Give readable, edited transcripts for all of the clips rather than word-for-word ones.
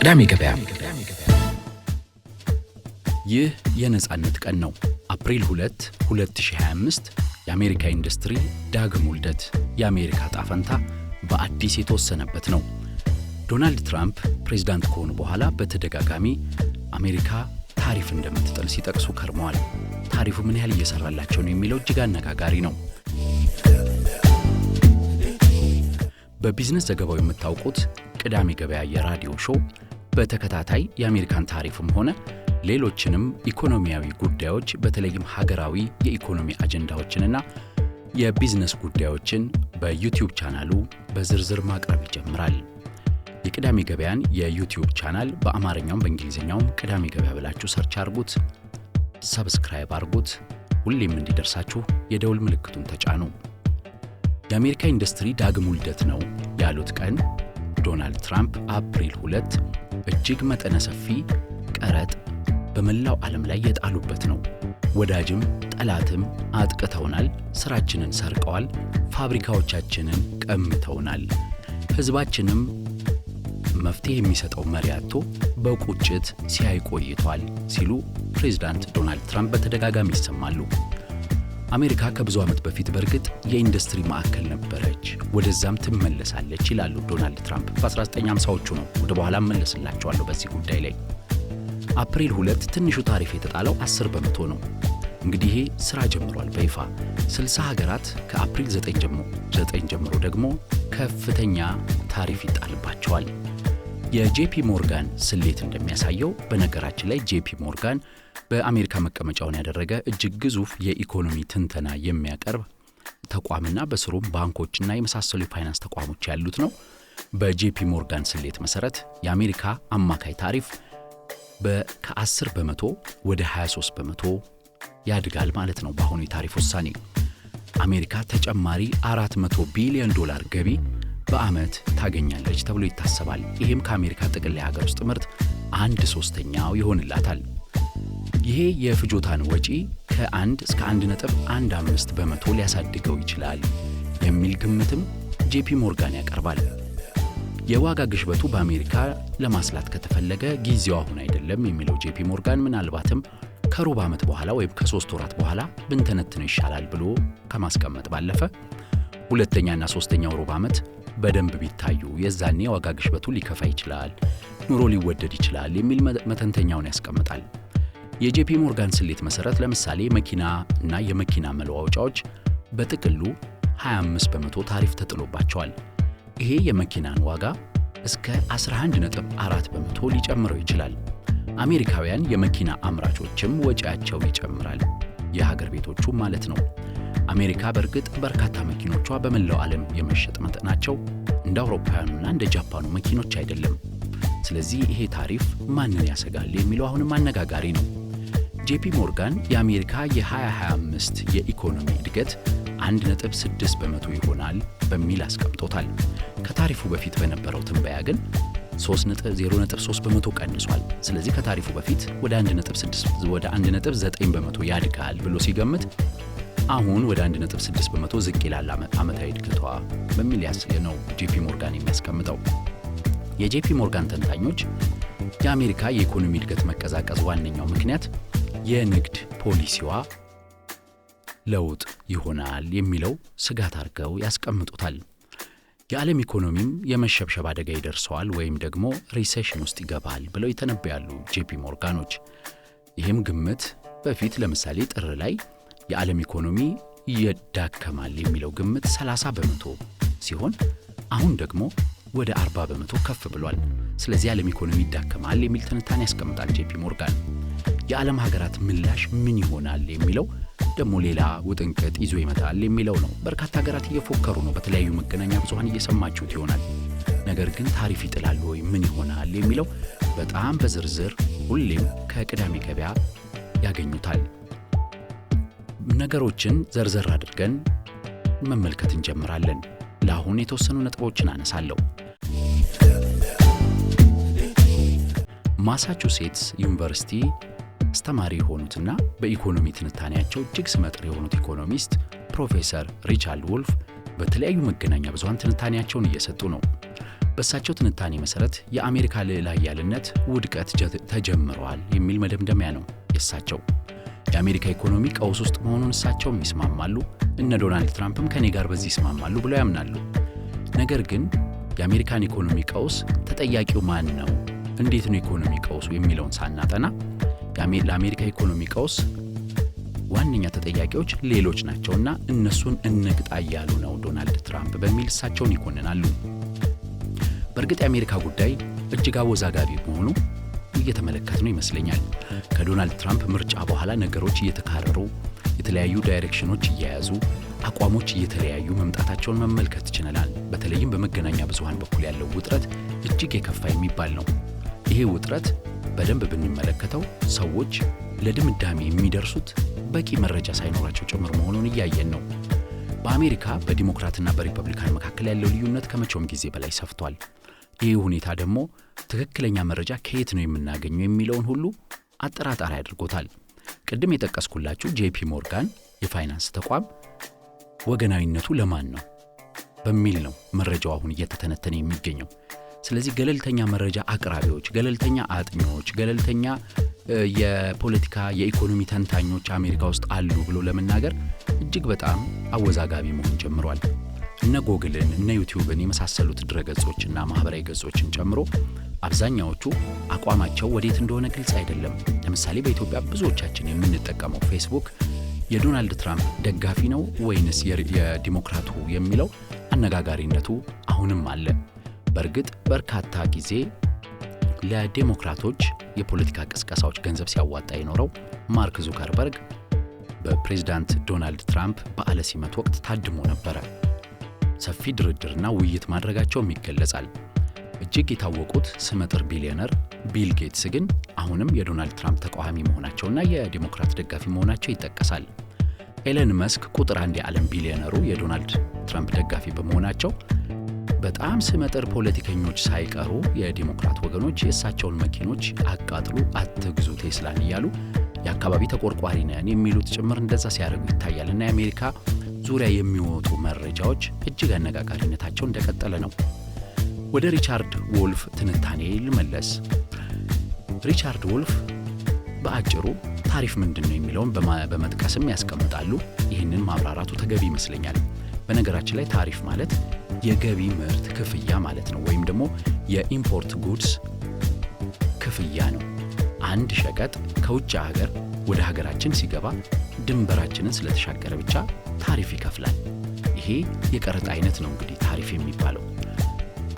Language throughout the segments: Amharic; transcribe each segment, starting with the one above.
ቅዳሜ ገበያ። ይህ የነጻነት ቀን ነው። አፕሪል 2 2025 የአሜሪካ ኢንዱስትሪ ዳግም ውልደት፣ የአሜሪካ ዕጣ ፈንታ በአዲስ የተወሰነበት ነው። ዶናልድ ትራምፕ ፕሬዝዳንት ከሆኑ በኋላ በተደጋጋሚ አሜሪካ ታሪፍ እንደምትጥል ሲጠቅሱ ከርመዋል። ታሪፉ ምን ያህል እየሰራላቸው ነው የሚለው እጅግ አነጋጋሪ ነው። በቢዝነስ ዘገባው የምታውቁት ቅዳሜ ገበያ የራዲዮ show በተከታታይ የአሜሪካን ታሪፍም ሆነ ሌሎችንም ኢኮኖሚያዊ ጉዳዮች፣ በተለይም ሀገራዊ የኢኮኖሚ አጀንዳዎችንና የቢዝነስ ጉዳዮችን በዩቲዩብ ቻናሉ በዝርዝር ማቅረብ ይጀምራል። የቅዳሜ ገበያን የዩቲዩብ ቻናል በአማርኛውም በእንግሊዝኛውም ቅዳሜ ገበያ ብላችሁ search አርጉት፣ subscribe አርጉት። ሁሌም እንዲደርሳችሁ የደውል ምልክቱን ተጫኑ። የአሜሪካ ኢንዱስትሪ ዳግም ውልደት ነው ያሉት ቀን ዶናልድ ትራምፕ አፕሪል 2 እጅግ መጠነ ሰፊ ቀረጥ በመላው ዓለም ላይ የጣሉበት ነው። ወዳጅም ጠላትም አጥቅተውናል፣ ስራችንን ሰርቀዋል፣ ፋብሪካዎቻችንን ቀምተውናል። ሕዝባችንም መፍትሄ የሚሰጠው መሪ አጥቶ በቁጭት ሲያይ ቆይቷል ሲሉ ፕሬዝዳንት ዶናልድ ትራምፕ በተደጋጋሚ ይሰማሉ። አሜሪካ ከብዙ ዓመት በፊት በእርግጥ የኢንዱስትሪ ማዕከል ነበረች፣ ወደዛም ትመለሳለች ይላሉ ዶናልድ ትራምፕ። በ1950ዎቹ ነው። ወደ በኋላ እመለስላቸዋለሁ በዚህ ጉዳይ ላይ። አፕሪል 2 ትንሹ ታሪፍ የተጣለው 10% ነው። እንግዲህ ይሄ ስራ ጀምሯል በይፋ። 60 ሀገራት ከአፕሪል 9 ጀምሮ ደግሞ ከፍተኛ ታሪፍ ይጣልባቸዋል። የጄፒ ሞርጋን ስሌት እንደሚያሳየው፣ በነገራችን ላይ ጄፒ ሞርጋን በአሜሪካ መቀመጫውን ያደረገ እጅግ ግዙፍ የኢኮኖሚ ትንተና የሚያቀርብ ተቋምና በስሩም ባንኮችና የመሳሰሉ የፋይናንስ ተቋሞች ያሉት ነው። በጄፒ ሞርጋን ስሌት መሰረት የአሜሪካ አማካይ ታሪፍ ከ10% ወደ 23% ያድጋል ማለት ነው። በአሁኑ የታሪፍ ውሳኔ አሜሪካ ተጨማሪ 400 ቢሊዮን ዶላር ገቢ በዓመት ታገኛለች ተብሎ ይታሰባል። ይህም ከአሜሪካ ጥቅል የሀገር ውስጥ ምርት 1/3ኛው ይሆንላታል። ይሄ የፍጆታን ወጪ ከ1 እስከ 1.15% ሊያሳድገው ይችላል የሚል ግምትም ጄፒ ሞርጋን ያቀርባል። የዋጋ ግሽበቱ በአሜሪካ ለማስላት ከተፈለገ ጊዜው አሁን አይደለም የሚለው ጄፒ ሞርጋን፣ ምናልባትም ከሩብ ዓመት በኋላ ወይም ከ3 ወራት በኋላ ብንተነትነው ይሻላል ብሎ ከማስቀመጥ ባለፈ፣ ሁለተኛና ሶስተኛው ሩብ ዓመት በደንብ ቢታዩ የዛኔ የዋጋ ግሽበቱ ሊከፋ ይችላል፣ ኑሮ ሊወደድ ይችላል የሚል መተንተኛውን ያስቀምጣል። የጄፒ ሞርጋን ስሌት መሰረት ለምሳሌ መኪና እና የመኪና መለዋወጫዎች በጥቅሉ 25% ታሪፍ ተጥሎባቸዋል። ይሄ የመኪናን ዋጋ እስከ 11.4% ሊጨምረው ይችላል። አሜሪካውያን የመኪና አምራቾችም ወጪያቸው ይጨምራል፣ የሀገር ቤቶቹ ማለት ነው። አሜሪካ በእርግጥ በርካታ መኪኖቿ በመላው ዓለም የመሸጥ መጠናቸው እንደ አውሮፓውያኑና እንደ ጃፓኑ መኪኖች አይደለም። ስለዚህ ይሄ ታሪፍ ማንን ያሰጋል የሚለው አሁንም አነጋጋሪ ነው። ጄፒ ሞርጋን የአሜሪካ የ2025 የኢኮኖሚ እድገት 1.6% ይሆናል በሚል አስቀምጦታል። ከታሪፉ በፊት በነበረው ትንበያ ግን 0.3% ቀንሷል። ስለዚህ ከታሪፉ በፊት ወደ 1.6፣ ወደ 1.9% ያድጋል ብሎ ሲገምት አሁን ወደ 1.6% ዝቅ ይላል ዓመታዊ እድገቷ በሚል ነው ጄፒ ሞርጋን የሚያስቀምጠው። የጄፒ ሞርጋን ተንታኞች የአሜሪካ የኢኮኖሚ እድገት መቀዛቀዝ ዋነኛው ምክንያት የንግድ ፖሊሲዋ ለውጥ ይሆናል የሚለው ስጋት አድርገው ያስቀምጡታል። የዓለም ኢኮኖሚም የመሸብሸብ አደጋ ይደርሰዋል ወይም ደግሞ recession ውስጥ ይገባል ብለው ይተነብያሉ ጄፒ ሞርጋኖች። ይህም ግምት በፊት ለምሳሌ ጥር ላይ የዓለም ኢኮኖሚ ይዳከማል የሚለው ግምት 30% ሲሆን አሁን ደግሞ ወደ 40% ከፍ ብሏል። ስለዚህ የዓለም ኢኮኖሚ ይዳከማል የሚል ትንታኔ ያስቀምጣል ጄፒ ሞርጋን። የዓለም ሀገራት ምላሽ ምን ይሆናል የሚለው ደግሞ ሌላ ውጥንቅጥ ይዞ ይመጣል የሚለው ነው። በርካታ ሀገራት እየፎከሩ ነው። በተለያዩ መገናኛ ብዙኃን እየሰማችሁት ይሆናል። ነገር ግን ታሪፍ ይጥላሉ ወይ፣ ምን ይሆናል የሚለው በጣም በዝርዝር ሁሌም ከቅዳሜ ገበያ ያገኙታል። ነገሮችን ዘርዘር አድርገን መመልከት እንጀምራለን። ለአሁን የተወሰኑ ነጥቦችን አነሳለሁ። ማሳቹሴትስ ዩኒቨርሲቲ አስተማሪ የሆኑትና በኢኮኖሚ ትንታኔያቸው እጅግ ስመጥር የሆኑት ኢኮኖሚስት ፕሮፌሰር ሪቻርድ ውልፍ በተለያዩ መገናኛ ብዙኃን ትንታኔያቸውን እየሰጡ ነው። በእሳቸው ትንታኔ መሰረት የአሜሪካ ልዕለ ኃያልነት ውድቀት ተጀምሯል የሚል መደምደሚያ ነው የእሳቸው። የአሜሪካ ኢኮኖሚ ቀውስ ውስጥ መሆኑን እሳቸውም ይስማማሉ። እነ ዶናልድ ትራምፕም ከኔ ጋር በዚህ ይስማማሉ ብለው ያምናሉ። ነገር ግን የአሜሪካን ኢኮኖሚ ቀውስ ተጠያቂው ማን ነው? እንዴት ነው ኢኮኖሚ ቀውሱ የሚለውን ሳናጠና ለአሜሪካ ኢኮኖሚ ቀውስ ዋነኛ ተጠያቂዎች ሌሎች ናቸውና እነሱን እንቅጣ እያሉ ነው ዶናልድ ትራምፕ በሚል እሳቸውን ይኮንናሉ። በእርግጥ የአሜሪካ ጉዳይ እጅግ አወዛጋቢ መሆኑ እየተመለከትነው ይመስለኛል። ከዶናልድ ትራምፕ ምርጫ በኋላ ነገሮች እየተካረሩ፣ የተለያዩ direction ኖች እየያዙ፣ አቋሞች እየተለያዩ መምጣታቸውን መመልከት ችለናል። በተለይም በመገናኛ ብዙሃን በኩል ያለው ውጥረት እጅግ የከፋ የሚባል ነው። ይሄ ውጥረት በደንብ ብንመለከተው ሰዎች ለድምዳሜ የሚደርሱት በቂ መረጃ ሳይኖራቸው ጭምር መሆኑን እያየን ነው። በአሜሪካ በዲሞክራትና በሪፐብሊካን መካከል ያለው ልዩነት ከመቼውም ጊዜ በላይ ሰፍቷል። ይህ ሁኔታ ደግሞ ትክክለኛ መረጃ ከየት ነው የምናገኘው የሚለውን ሁሉ አጠራጣሪ አድርጎታል። ቅድም የጠቀስኩላችሁ ጄፒ ሞርጋን የፋይናንስ ተቋም ወገናዊነቱ ለማን ነው በሚል ነው መረጃው አሁን እየተተነተነ የሚገኘው። ስለዚህ ገለልተኛ መረጃ አቅራቢዎች፣ ገለልተኛ አጥኚዎች፣ ገለልተኛ የፖለቲካ የኢኮኖሚ ተንታኞች አሜሪካ ውስጥ አሉ ብሎ ለመናገር እጅግ በጣም አወዛጋቢ መሆን ጀምሯል። እነ ጎግልን፣ እነ ዩቲዩብን የመሳሰሉት ድረገጾችና ማህበራዊ ገጾችን ጨምሮ አብዛኛዎቹ አቋማቸው ወዴት እንደሆነ ግልጽ አይደለም። ለምሳሌ በኢትዮጵያ ብዙዎቻችን የምንጠቀመው ፌስቡክ የዶናልድ ትራምፕ ደጋፊ ነው ወይንስ የዲሞክራቱ የሚለው አነጋጋሪነቱ አሁንም አለ። በእርግጥ በርካታ ጊዜ ለዴሞክራቶች የፖለቲካ ቅስቀሳዎች ገንዘብ ሲያዋጣ የኖረው ማርክ ዙከርበርግ በፕሬዝዳንት ዶናልድ ትራምፕ በዓለ ሲመት ወቅት ታድሞ ነበረ። ሰፊ ድርድርና ውይይት ማድረጋቸውም ይገለጻል። እጅግ የታወቁት ስመጥር ቢሊዮነር ቢል ጌትስ ግን አሁንም የዶናልድ ትራምፕ ተቃዋሚ መሆናቸውና የዲሞክራት ደጋፊ መሆናቸው ይጠቀሳል። ኤለን መስክ ቁጥር አንድ የዓለም ቢሊዮነሩ የዶናልድ ትራምፕ ደጋፊ በመሆናቸው በጣም ስመጥር ፖለቲከኞች ሳይቀሩ የዲሞክራት ወገኖች የእሳቸውን መኪኖች አቃጥሉ፣ አትግዙ ቴስላን እያሉ የአካባቢ ተቆርቋሪ ነን የሚሉት ጭምር እንደዛ ሲያደርጉ ይታያል። እና የአሜሪካ ዙሪያ የሚወጡ መረጃዎች እጅግ አነጋጋሪነታቸው እንደቀጠለ ነው። ወደ ሪቻርድ ወልፍ ትንታኔ ልመለስ። ሪቻርድ ወልፍ በአጭሩ ታሪፍ ምንድን ነው የሚለውን በመጥቀስም ያስቀምጣሉ። ይህንን ማብራራቱ ተገቢ ይመስለኛል። በነገራችን ላይ ታሪፍ ማለት የገቢ ምርት ክፍያ ማለት ነው፣ ወይም ደግሞ የ import goods ክፍያ ነው። አንድ ሸቀጥ ከውጭ ሀገር ወደ ሀገራችን ሲገባ ድንበራችንን ስለተሻገረ ብቻ ታሪፍ ይከፍላል። ይሄ የቀረጥ አይነት ነው እንግዲህ ታሪፍ የሚባለው።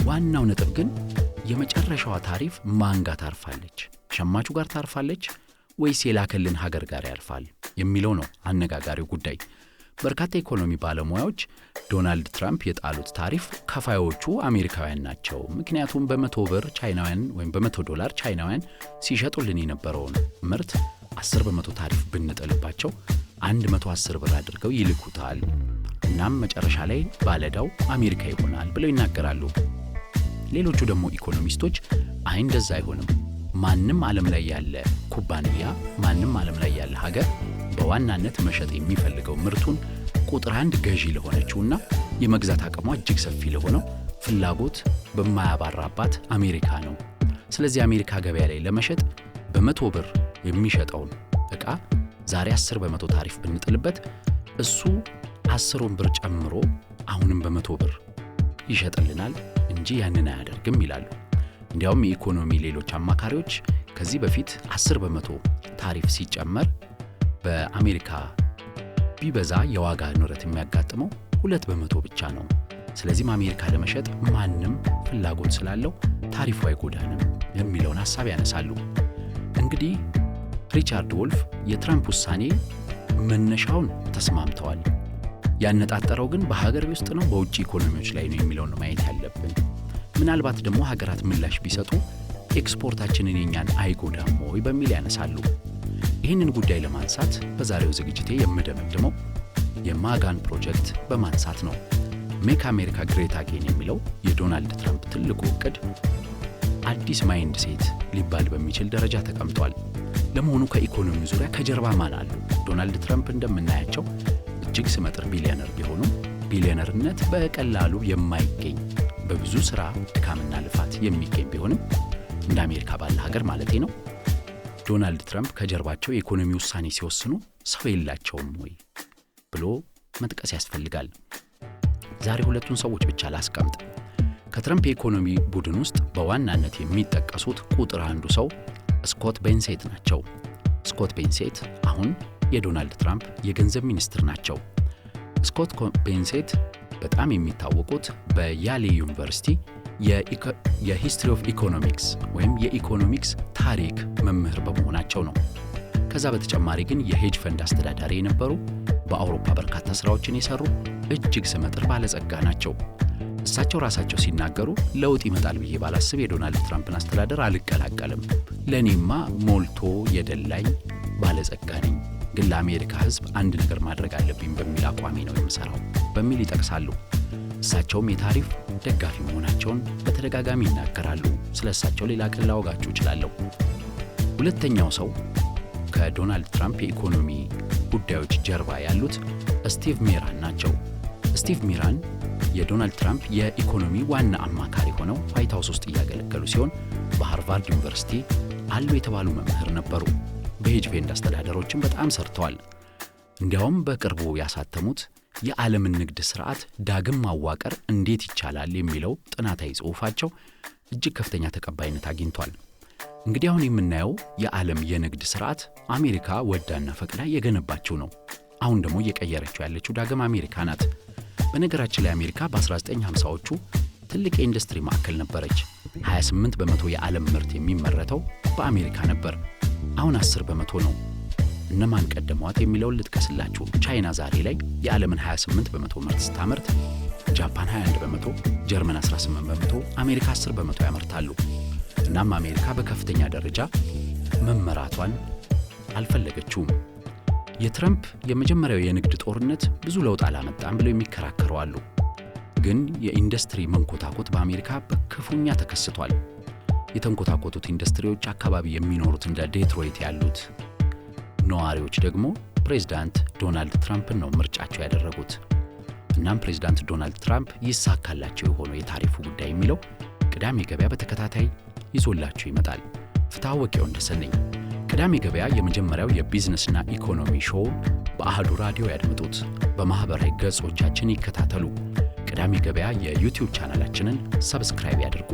ዋናው ነጥብ ግን የመጨረሻዋ ታሪፍ ማን ጋር ታርፋለች? ሸማቹ ጋር ታርፋለች ወይስ የላከልን ሀገር ጋር ያርፋል የሚለው ነው አነጋጋሪው ጉዳይ። በርካታ ኢኮኖሚ ባለሙያዎች ዶናልድ ትራምፕ የጣሉት ታሪፍ ከፋዮቹ አሜሪካውያን ናቸው፣ ምክንያቱም በ100 ብር ቻይናውያን ወይም በ100 ዶላር ቻይናውያን ሲሸጡልን የነበረውን ምርት 10% ታሪፍ ብንጥልባቸው 110 ብር አድርገው ይልኩታል፣ እናም መጨረሻ ላይ ባለዕዳው አሜሪካ ይሆናል ብለው ይናገራሉ። ሌሎቹ ደግሞ ኢኮኖሚስቶች አይ እንደዛ አይሆንም፣ ማንም ዓለም ላይ ያለ ኩባንያ፣ ማንም ዓለም ላይ ያለ ሀገር በዋናነት መሸጥ የሚፈልገው ምርቱን ቁጥር አንድ ገዢ ለሆነችውና የመግዛት አቅሟ እጅግ ሰፊ ለሆነው ፍላጎት በማያባራባት አሜሪካ ነው። ስለዚህ አሜሪካ ገበያ ላይ ለመሸጥ በ100 ብር የሚሸጠውን ዕቃ ዛሬ 10% ታሪፍ ብንጥልበት እሱ 10ሩን ብር ጨምሮ አሁንም በ100 ብር ይሸጥልናል እንጂ ያንን አያደርግም ይላሉ። እንዲያውም የኢኮኖሚ ሌሎች አማካሪዎች ከዚህ በፊት 10% ታሪፍ ሲጨመር በአሜሪካ ቢበዛ የዋጋ ንረት የሚያጋጥመው 2% ብቻ ነው። ስለዚህም አሜሪካ ለመሸጥ ማንም ፍላጎት ስላለው ታሪፉ አይጎዳንም የሚለውን ሐሳብ ያነሳሉ። እንግዲህ ሪቻርድ ወልፍ የትራምፕ ውሳኔ መነሻውን ተስማምተዋል። ያነጣጠረው ግን በሀገር ውስጥ ነው፣ በውጭ ኢኮኖሚዎች ላይ ነው የሚለውን ነው ማየት ያለብን። ምናልባት ደግሞ ሀገራት ምላሽ ቢሰጡ ኤክስፖርታችንን የኛን አይጎዳም ወይ በሚል ያነሳሉ። ይህንን ጉዳይ ለማንሳት በዛሬው ዝግጅቴ የምደመድመው የ MAGA ን ፕሮጀክት በማንሳት ነው። Make America Great Again የሚለው የዶናልድ ትራምፕ ትልቁ እቅድ አዲስ mindset ሊባል በሚችል ደረጃ ተቀምጧል። ለመሆኑ ከኢኮኖሚው ዙሪያ ከጀርባ ማን አሉ? ዶናልድ ትራምፕ እንደምናያቸው እጅግ ስመጥር ቢሊዮነር ቢሆኑም ቢሊዮነርነት በቀላሉ የማይገኝ በብዙ ሥራ ድካምና ልፋት የሚገኝ ቢሆንም፣ እንደ አሜሪካ ባለ ሀገር ማለቴ ነው፣ ዶናልድ ትራምፕ ከጀርባቸው የኢኮኖሚ ውሳኔ ሲወስኑ ሰው የላቸውም ወይ ብሎ መጥቀስ ያስፈልጋል። ዛሬ ሁለቱን ሰዎች ብቻ ላስቀምጥ። ከትራምፕ የኢኮኖሚ ቡድን ውስጥ በዋናነት የሚጠቀሱት ቁጥር አንዱ ሰው ስኮት ቤንሴት ናቸው። ስኮት ቤንሴት አሁን የዶናልድ ትራምፕ የገንዘብ ሚኒስትር ናቸው። ስኮት ቤንሴት በጣም የሚታወቁት በያሌ ዩኒቨርሲቲ የ history of economics ወይም የኢኮኖሚክስ ታሪክ መምህር በመሆናቸው ነው። ከዛ በተጨማሪ ግን የ hedge fund አስተዳዳሪ የነበሩ፣ በአውሮፓ በርካታ ስራዎችን የሰሩ እጅግ ስመጥር ባለጸጋ ናቸው። እሳቸው ራሳቸው ሲናገሩ ለውጥ ይመጣል ብዬ ባላስብ የዶናልድ ትራምፕን አስተዳደር አልቀላቀልም፣ ለእኔማ ሞልቶ የደላኝ ባለጸጋ ነኝ፣ ግን ለአሜሪካ ሕዝብ አንድ ነገር ማድረግ አለብኝ በሚል አቋሜ ነው የምሰራው በሚል ይጠቅሳሉ። እሳቸውም የታሪፍ ደጋፊ መሆናቸውን በተደጋጋሚ ይናገራሉ። ስለ እሳቸው ሌላ ቀን ላወጋችሁ እችላለሁ። ሁለተኛው ሰው ከዶናልድ ትራምፕ የኢኮኖሚ ጉዳዮች ጀርባ ያሉት ስቲቭ ሚራን ናቸው። ስቲቭ ሚራን የዶናልድ ትራምፕ የኢኮኖሚ ዋና አማካሪ ሆነው ዋይት ሃውስ ውስጥ እያገለገሉ ሲሆን በሃርቫርድ ዩኒቨርሲቲ አሉ የተባሉ መምህር ነበሩ። በ hedge fund አስተዳደሮችም በጣም ሰርተዋል። እንዲያውም በቅርቡ ያሳተሙት የዓለምን ንግድ ስርዓት ዳግም ማዋቀር እንዴት ይቻላል የሚለው ጥናታዊ ጽሑፋቸው እጅግ ከፍተኛ ተቀባይነት አግኝቷል። እንግዲህ አሁን የምናየው የዓለም የንግድ ስርዓት አሜሪካ ወዳና ፈቅዳ የገነባችው ነው። አሁን ደግሞ እየቀየረችው ያለችው ዳግም አሜሪካ ናት። በነገራችን ላይ አሜሪካ በ1950ዎቹ ትልቅ የኢንዱስትሪ ማዕከል ነበረች። 28% የዓለም ምርት የሚመረተው በአሜሪካ ነበር። አሁን 10% ነው። እነማን ቀደሟት የሚለውን ልጥቀስላችሁ። ቻይና ዛሬ ላይ የዓለምን 28% ምርት ስታመርት፣ ጃፓን 21%፣ ጀርመን 18%፣ አሜሪካ 10% ያመርታሉ። እናም አሜሪካ በከፍተኛ ደረጃ መመራቷን አልፈለገችውም። የትረምፕ የመጀመሪያው የንግድ ጦርነት ብዙ ለውጥ አላመጣም ብለው የሚከራከሩ አሉ። ግን የኢንዱስትሪ መንኮታኮት በአሜሪካ በክፉኛ ተከስቷል። የተንኮታኮቱት ኢንዱስትሪዎች አካባቢ የሚኖሩት እንደ ዴትሮይት ያሉት ነዋሪዎች ደግሞ ፕሬዝዳንት ዶናልድ ትራምፕን ነው ምርጫቸው ያደረጉት። እናም ፕሬዝዳንት ዶናልድ ትራምፕ ይሳካላቸው የሆነው የታሪፉ ጉዳይ የሚለው ቅዳሜ ገበያ በተከታታይ ይዞላችሁ ይመጣል። ፍትሐወቂያው ወንደሰን ነኝ። ቅዳሜ ገበያ የመጀመሪያው የቢዝነስና ኢኮኖሚ show በአህዱ ራዲዮ ያድምጡት። በማኅበራዊ ገጾቻችን ይከታተሉ። ቅዳሜ ገበያ የዩቲዩብ ቻናላችንን subscribe ያድርጉ።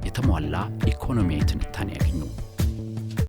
የተሟላ ኢኮኖሚያዊ ትንታኔ ያገኙ።